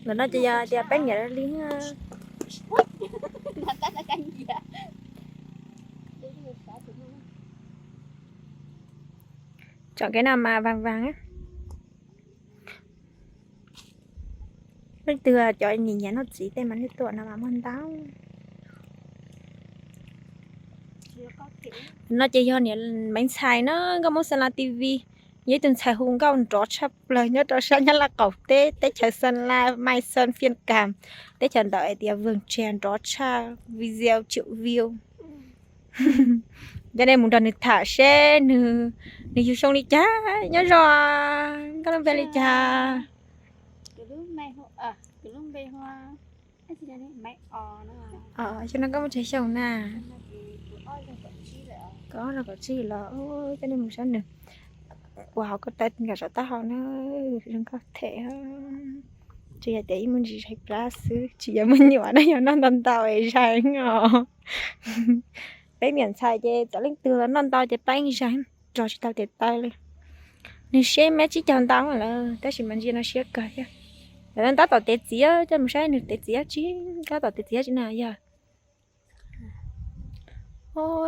Lawm no ces yog tias peb niam li. Tsom kev no mas vaag vaag. Leej twg cov nyiam nyiam noj txiv tej mas nej tuaj no mas muaj ntau. No ces yog niam Maiv Ntxhais na, nkauj Moob Xeev Las T V, yog ib tug ntxhais hu nkauj nrov tshaj plaws nyob rau sab Nyab Laj qaum teb, teb chaws Xeev Las, Mai Xeev, Phiaj Kam, teb chaws ntawd hais tias vwm tseg nrov tshaj, video triệu view. Coj nej mus nrog nws tham seb nws, nws yug xyoo li cas, nyob zoo, nkauj lub npe li cas. Xyoo no koj muaj tsawg xyoo na? Kaum ob los kaum tsib los, coj nej mus saib nws. Ua hauv ko taw nkawd saum taub hau na, zoo nkauj them. Tsuas yog tias ib muaj ntsis zais plab xwb, tsis yog muaj nyuam na, yog noj ntau ntau es zais os. Peb niam ntxhais ces txawm leej twg los noj ntau ces plab yeej zais, rog tsis tau tes taw li. Nws siab meb tsib caug ntau lawm tab sis mas ntsia no siab kawg thiab. Lawv tab tom tev txiv, coj mus saib nws tev txiv tsis, tab tom tev txiv tsis na yog.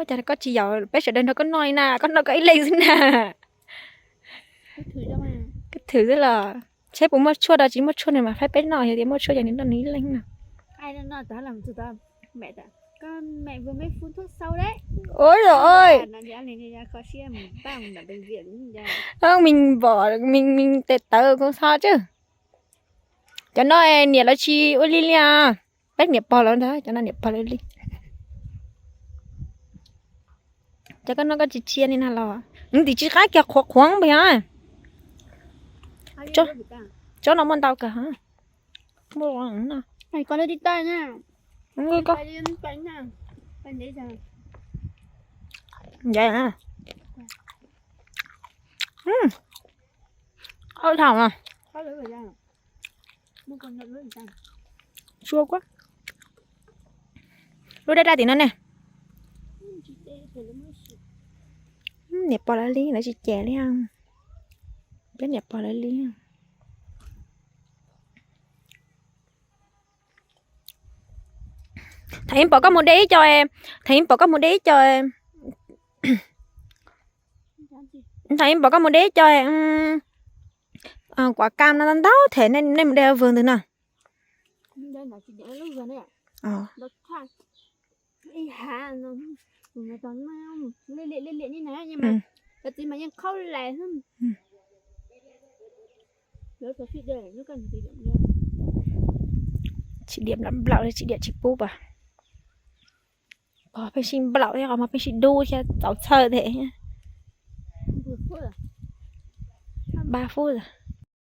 Cas koj tsis yaum peb sawv daws nrog koj noj li na, koj noj koj ib leeg xwb na. Koj thwm xwb los, seb puas muaj tshuaj, tsis muaj tshuaj nws mas faib peb noj, yog tias muaj tshuaj ces nws noj nws ib leeg no. Ua los, me npom me tes tawv kuv xo tsawg. Cov no niam lawv tsis ua li li os. Peb niam pog lawv ntag, cov no niam pog lawv li. Cov koj noj koj tsis tsia li na los, nws tim tsis qab kiag qhuav qhuav npaum yog. Tsob no muaj ntau kawg. Ob thaum sua kuab. Lub daj daj tim no ne. Niam pog lawv li, lawv tsis cem li. Peb niam pog lawv li. Thaum ib pom koj mus de ib co, thaum ib pom koj mus de ib co, thaum ib pom koj mus de ib co kuav kam no ntau ntau them, nej mus de vwg ntawd no. Tsis diam nplaum nplaum li, tsis diam tsis pub as. Pog pheej sib nplaum thiab, qhov muag pheej sib dub thiab txaus txhawj thiab. Ba fub.